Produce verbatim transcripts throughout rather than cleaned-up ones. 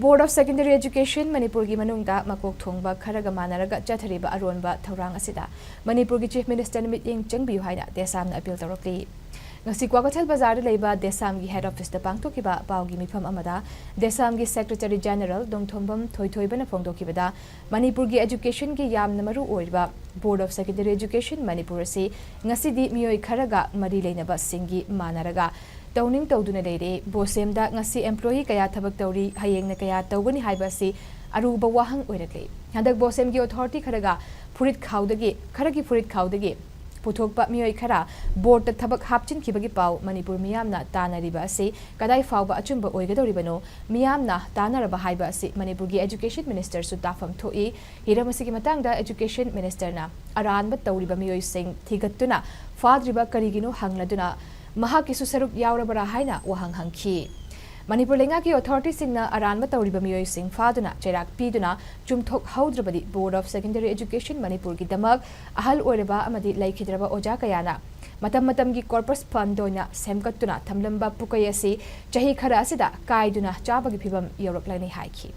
Board of Secondary Education ꯃꯅꯤꯄꯨꯔꯒꯤ ꯃꯅꯨꯡꯗ ꯃꯀꯣꯛ ꯊꯣꯡꯕ ꯈꯔꯒ ꯃꯥꯟꯅꯔꯒ ꯆꯠꯊꯔꯤꯕ ꯑꯔꯣꯟꯕ ꯊꯧꯔꯥꯡ ꯑꯁꯤꯗ ꯃꯅꯤꯄꯨꯔꯒꯤ Chief Ministerꯅ ꯃꯤꯠꯌꯦꯡ ꯆꯪꯕꯤꯌꯨ ꯍꯥꯏꯅ DESAMꯅ appeal ꯇꯧꯔꯛꯂꯤ꯫ ꯉꯁꯤ ꯀ꯭ꯋꯥꯀꯩꯊꯦꯜ ꯕꯖꯥꯔꯗ ꯂꯩꯕ DESAMꯒꯤ head officeꯇ ꯄꯥꯡꯊꯣꯛꯈꯤꯕ ꯄꯥꯎꯒꯤ ꯃꯤꯐꯝ ꯑꯃꯗ DESAMꯒꯤ Secretary General ꯅꯣꯡꯊꯣꯝꯕꯝ ꯊꯣꯏꯊꯣꯏꯕꯅ ꯐꯣꯡꯗꯣꯛꯈꯤꯕꯗ, ꯃꯅꯤꯄꯨꯔꯒꯤ educationꯒꯤ ꯌꯥꯝꯅ ꯃꯔꯨ ꯑꯣꯏꯔꯤꯕ Board of Secondary Education Manipur ꯑꯁꯤ ꯉꯁꯤꯗꯤ ꯃꯤꯑꯣꯏ ꯈꯔꯒ ꯃꯔꯤ ꯂꯩꯅꯕꯁꯤꯡꯒꯤ ꯃꯥꯟꯅꯔꯒ ꯇꯧꯅꯤꯡ ꯇꯧꯗꯨꯅ ꯂꯩꯔꯦ꯫ BOSEMꯗ ꯉꯁꯤ employee ꯀꯌꯥ ꯊꯕꯛ ꯇꯧꯔꯤ, ꯍꯌꯦꯡꯅ ꯀꯌꯥ ꯇꯧꯒꯅꯤ ꯍꯥꯏꯕ ꯑꯁꯤ ꯑꯔꯨꯕ ꯋꯥꯍꯪ ꯑꯣꯏꯔꯛꯂꯦ꯫ ꯍꯟꯗꯛ BOSEMꯒꯤ authority ꯈꯔꯒ ꯐꯨꯔꯤꯠ ꯈꯥꯎꯗꯒꯤ, ꯈꯔꯒꯤ ꯐꯨꯔꯤꯠ ꯈꯥꯎꯗꯒꯤ ꯄꯨꯊꯣꯛꯄ ꯃꯤꯑꯣꯏ ꯈꯔ boardꯇ ꯊꯕꯛ ꯍꯥꯞꯆꯤꯟꯈꯤꯕꯒꯤ ꯄꯥꯎ ꯃꯅꯤꯄꯨꯔ ꯃꯤꯌꯥꯝꯅ ꯇꯥꯅꯔꯤꯕ ꯑꯁꯤ ꯀꯗꯥꯏ ꯐꯥꯎꯕ ꯑꯆꯨꯝꯕ ꯑꯣꯏꯒꯗꯧꯔꯤꯕꯅꯣ? ꯃꯤꯌꯥꯝꯅ ꯇꯥꯅꯔꯕ ꯍꯥꯏꯕ ꯑꯁꯤ ꯃꯅꯤꯄꯨꯔꯒꯤ education ministerꯁꯨ ꯇꯥꯐꯝ ꯊꯣꯛꯏ꯫ ꯍꯤꯔꯝ ꯑꯁꯤꯒꯤ ꯃꯇꯥꯡꯗ education ministerꯅ ꯑꯔꯥꯟꯕ ꯇꯧꯔꯤꯕ ꯃꯤꯑꯣꯏꯁꯤꯡ ꯊꯤꯒꯠꯇꯨꯅ ꯐꯥꯗ꯭ꯔꯤꯕ ꯀꯔꯤꯒꯤꯅꯣ ꯍꯪꯂꯗꯨꯅ, ꯃꯍꯥꯛꯀꯤꯁꯨ ꯁꯔꯨꯛ ꯌꯥꯎꯔꯕ꯭ꯔꯥ ꯍꯥꯏꯅ ꯋꯥꯍꯪ ꯍꯪꯈꯤ꯫ ꯃꯅꯤꯄꯨꯔ ꯂꯩꯉꯥꯛꯀꯤ authorityꯁꯤꯡꯅ ꯑꯔꯥꯟꯕ ꯇꯧꯔꯤꯕ ꯃꯤꯑꯣꯏꯁꯤꯡ ꯐꯥꯗꯨꯅ ꯆꯩꯔꯥꯛ ꯄꯤꯗꯨꯅ ꯆꯨꯝꯊꯣꯛꯍꯧꯗ꯭ꯔꯕꯗꯤ Board of Secondary Education ꯃꯅꯤꯄꯨꯔꯒꯤꯗꯃꯛ ꯑꯍꯜ ꯑꯣꯏꯔꯕ ꯑꯃꯗꯤ ꯂꯩꯈꯤꯗ꯭ꯔꯕ ꯑꯣꯖꯥ ꯀꯌꯥꯅ ꯃꯇꯝ ꯃꯇꯝꯒꯤ corpus fund ꯑꯣꯏꯅ ꯁꯦꯝꯒꯠꯇꯨꯅ ꯊꯝꯂꯝꯕ ꯄꯨꯀꯩ ꯑꯁꯤ ꯆꯍꯤ ꯈꯔ ꯑꯁꯤꯗ ꯀꯥꯏꯗꯨꯅ ꯆꯥꯕꯒꯤ ꯐꯤꯚꯝ ꯌꯧꯔꯛꯂꯅꯤ ꯍꯥꯏꯈꯤ꯫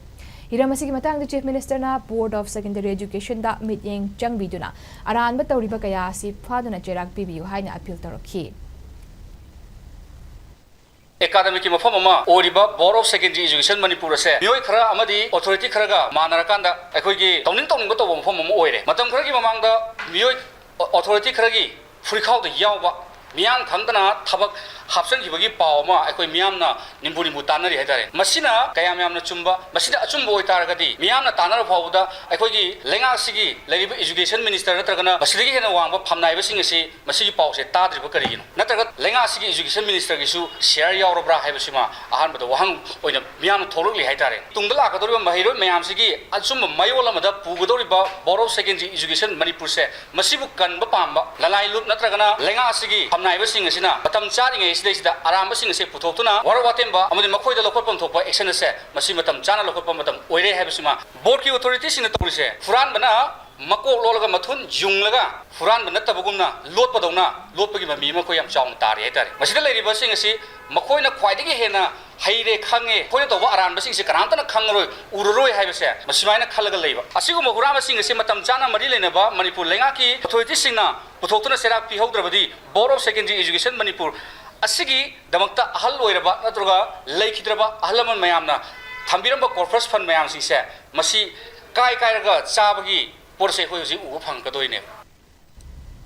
ꯍꯤꯔꯝ ꯑꯁꯤꯒꯤ ꯃꯇꯥꯡꯗ Chief Ministerꯅ Board of Secondary Educationꯗ ꯃꯤꯠꯌꯦꯡ ꯆꯪꯕꯤꯗꯨꯅ ꯑꯔꯥꯟꯕ ꯇꯧꯔꯤꯕ ꯀꯌꯥ ꯑꯁꯤ ꯐꯥꯗꯨꯅ ꯆꯩꯔꯥꯛ ꯄꯤꯕꯤꯌꯨ ꯍꯥꯏꯅ appeal ꯇꯧꯔꯛꯈꯤ꯫ Academicꯀꯤ ꯃꯐꯝ ꯑꯃ ꯑꯣꯏꯔꯤꯕ Board of Secondary Education Manipur ꯑꯁꯦ ꯃꯤꯑꯣꯏ ꯈꯔ ꯑꯃꯗꯤ authority ꯈꯔꯒ ꯃꯥꯟꯅꯔꯀꯥꯟꯗ ꯑꯩꯈꯣꯏꯒꯤ ꯇꯧꯅꯤꯡ ꯇꯧꯅꯤꯡꯕ ꯇꯧꯕ ꯃꯐꯝ ꯑꯃ ꯑꯣꯏꯔꯦ꯫ ꯃꯇꯝ ꯈꯔꯒꯤ ꯃꯃꯥꯡꯗ ꯃꯤꯑꯣꯏ authority ꯈꯔꯒꯤ ꯐꯨꯔꯤꯈꯥꯎꯗ ꯌꯥꯎꯕ, ꯃꯤꯌꯥꯝ ꯈꯪꯗꯅ ꯊꯕꯛ ꯍꯥꯞꯆꯤꯟꯈꯤꯕꯒꯤ ꯄꯥꯎ ꯑꯃ ꯑꯩꯈꯣꯏ ꯃꯤꯌꯥꯝꯅ ꯅꯤꯝꯕꯨ ꯅꯤꯝꯕꯨ ꯇꯥꯟꯅꯔꯤ ꯍꯥꯏꯇꯥꯔꯦ꯫ ꯃꯁꯤꯅ ꯀꯌꯥꯝ ꯌꯥꯝꯅ ꯆꯨꯝꯕ, ꯃꯁꯤꯅ ꯑꯆꯨꯝꯕ ꯑꯣꯏꯇꯥꯔꯒꯗꯤ ꯃꯤꯌꯥꯝꯅ ꯇꯥꯟꯅꯔ ꯐꯥꯎꯕꯗ ꯑꯩꯈꯣꯏꯒꯤ ꯂꯩꯉꯥꯛ ꯑꯁꯤꯒꯤ ꯂꯩꯔꯤꯕ education minister ꯅꯠꯇ꯭ꯔꯒꯅ ꯃꯁꯤꯗꯒꯤ ꯍꯦꯟꯅ ꯋꯥꯡꯕ ꯐꯝꯅꯥꯏꯕꯁꯤꯡ ꯑꯁꯤ ꯃꯁꯤꯒꯤ ꯄꯥꯎꯁꯦ ꯇꯥꯗ꯭ꯔꯤꯕ ꯀꯔꯤꯒꯤꯅꯣ? ꯅꯠꯇ꯭ꯔꯒ ꯂꯩꯉꯥꯛ ꯑꯁꯤꯒꯤ education ministerꯒꯤꯁꯨ share ꯌꯥꯎꯔꯕ꯭ꯔꯥ ꯍꯥꯏꯕꯁꯤꯃ ꯑꯍꯥꯟꯕꯗ ꯋꯥꯍꯪ ꯑꯣꯏꯅ ꯃꯤꯌꯥꯝꯅ ꯊꯣꯛꯂꯛꯂꯤ ꯍꯥꯏꯇꯥꯔꯦ꯫ ꯇꯨꯡꯗ ꯂꯥꯛꯀꯗꯧꯔꯤꯕ ꯃꯍꯩꯔꯣꯏ ꯃꯌꯥꯝꯁꯤꯒꯤ ꯑꯆꯨꯝꯕ ꯃꯌꯣꯜ ꯑꯃꯗ ꯄꯨꯒꯗꯧꯔꯤꯕ Board of Secondary Education ꯃꯅꯤꯄꯨꯔꯁꯦ ꯃꯁꯤꯕꯨ ꯀꯟꯕ ꯄꯥꯝꯕ ꯂꯅꯥꯏ ꯂꯨꯞ ꯅꯠꯇ꯭ꯔꯒꯅ ꯂꯩꯉꯥꯛ ꯑꯁꯤꯒꯤ ꯐꯝꯅꯥꯏꯕꯁꯤꯡ ꯑꯁꯤꯅ ꯃꯇꯝ ꯆꯥꯔꯤꯉꯩ ꯑꯁꯤꯗꯩꯁꯤꯗ ꯑꯔꯥꯟꯕꯁꯤꯡ ꯑꯁꯦ ꯄꯨꯊꯣꯛꯇꯨꯅ ꯋꯥꯔꯣꯛ ꯋꯥꯇꯦꯝꯕ ꯑꯃꯗꯤ ꯃꯈꯣꯏꯗ ꯂꯧꯈꯠꯐꯝ ꯊꯣꯛꯄ action ꯑꯁꯦ ꯃꯁꯤ ꯃꯇꯝ ꯆꯥꯅ ꯂꯧꯈꯠꯄ ꯃꯇꯝ ꯑꯣꯏꯔꯦ ꯍꯥꯏꯕꯁꯤꯃ Boardꯀꯤ authorityꯁꯤꯡꯅ ꯇꯧꯔꯤꯁꯦ ꯍꯨꯔꯥꯟꯕꯅ ꯃꯀꯣꯛ ꯂꯣꯜꯂꯒ ꯃꯊꯨꯟ ꯌꯨꯡꯂꯒ ꯍꯨꯔꯥꯟꯕ ꯅꯠꯇꯕꯒꯨꯝꯅ ꯂꯣꯠꯄꯗꯧꯅ ꯂꯣꯠꯄꯒꯤ ꯃꯃꯤ ꯑꯃ ꯑꯩꯈꯣꯏ ꯌꯥꯝ ꯆꯥꯎꯅ ꯇꯥꯔꯤ ꯍꯥꯏꯇꯥꯔꯦ꯫ ꯃꯁꯤꯗ ꯂꯩꯔꯤꯕꯁꯤꯡ ꯑꯁꯤ ꯃꯈꯣꯏꯅ ꯈ꯭ꯋꯥꯏꯗꯒꯤ ꯍꯦꯟꯅ ꯍꯩꯔꯦ, ꯈꯪꯉꯦ, ꯑꯩꯈꯣꯏꯅ ꯇꯧꯕ ꯑꯔꯥꯟꯕꯁꯤꯡꯁꯦ ꯀꯅꯥꯝꯇꯅ ꯈꯪꯉꯔꯣꯏ, ꯎꯔꯔꯣꯏ ꯍꯥꯏꯕꯁꯦ ꯃꯁꯨꯃꯥꯏꯅ ꯈꯜꯂꯒ ꯂꯩꯕ꯫ ꯑꯁꯤꯒꯨꯝꯕ ꯍꯨꯔꯥꯟꯕꯁꯤꯡ ꯑꯁꯤ ꯃꯇꯝ ꯆꯥꯅ ꯃꯔꯤ ꯂꯩꯅꯕ ꯃꯅꯤꯄꯨꯔ ꯂꯩꯉꯥꯛꯀꯤ ꯑꯣꯊꯣꯔꯤꯇꯤꯁꯤꯡꯅ ꯄꯨꯊꯣꯛꯇꯨꯅ ꯆꯩꯔꯥꯛ ꯄꯤꯍꯧꯗ꯭ꯔꯕꯗꯤ Board of Secondary Education Manipur ꯑꯁꯤꯒꯤꯗꯃꯛꯇ ꯑꯍꯜ ꯑꯣꯏꯔꯕ ꯅꯠꯇ꯭ꯔꯒ ꯂꯩꯈꯤꯗ꯭ꯔꯕ ꯑꯍꯜ ꯂꯃꯟ ꯃꯌꯥꯝꯅ ꯊꯝꯕꯤꯔꯝꯕ corpus fund ꯃꯌꯥꯝꯁꯤꯡꯁꯦ ꯃꯁꯤ ꯀꯥꯏ ꯀꯥꯏꯔꯒ ꯆꯥꯕꯒꯤ ꯄꯣꯠꯁꯦ ꯑꯩꯈꯣꯏ ꯍꯧꯖꯤꯛ ꯎꯕ ꯐꯪꯉꯛꯀꯗꯣꯏꯅꯦꯕ꯫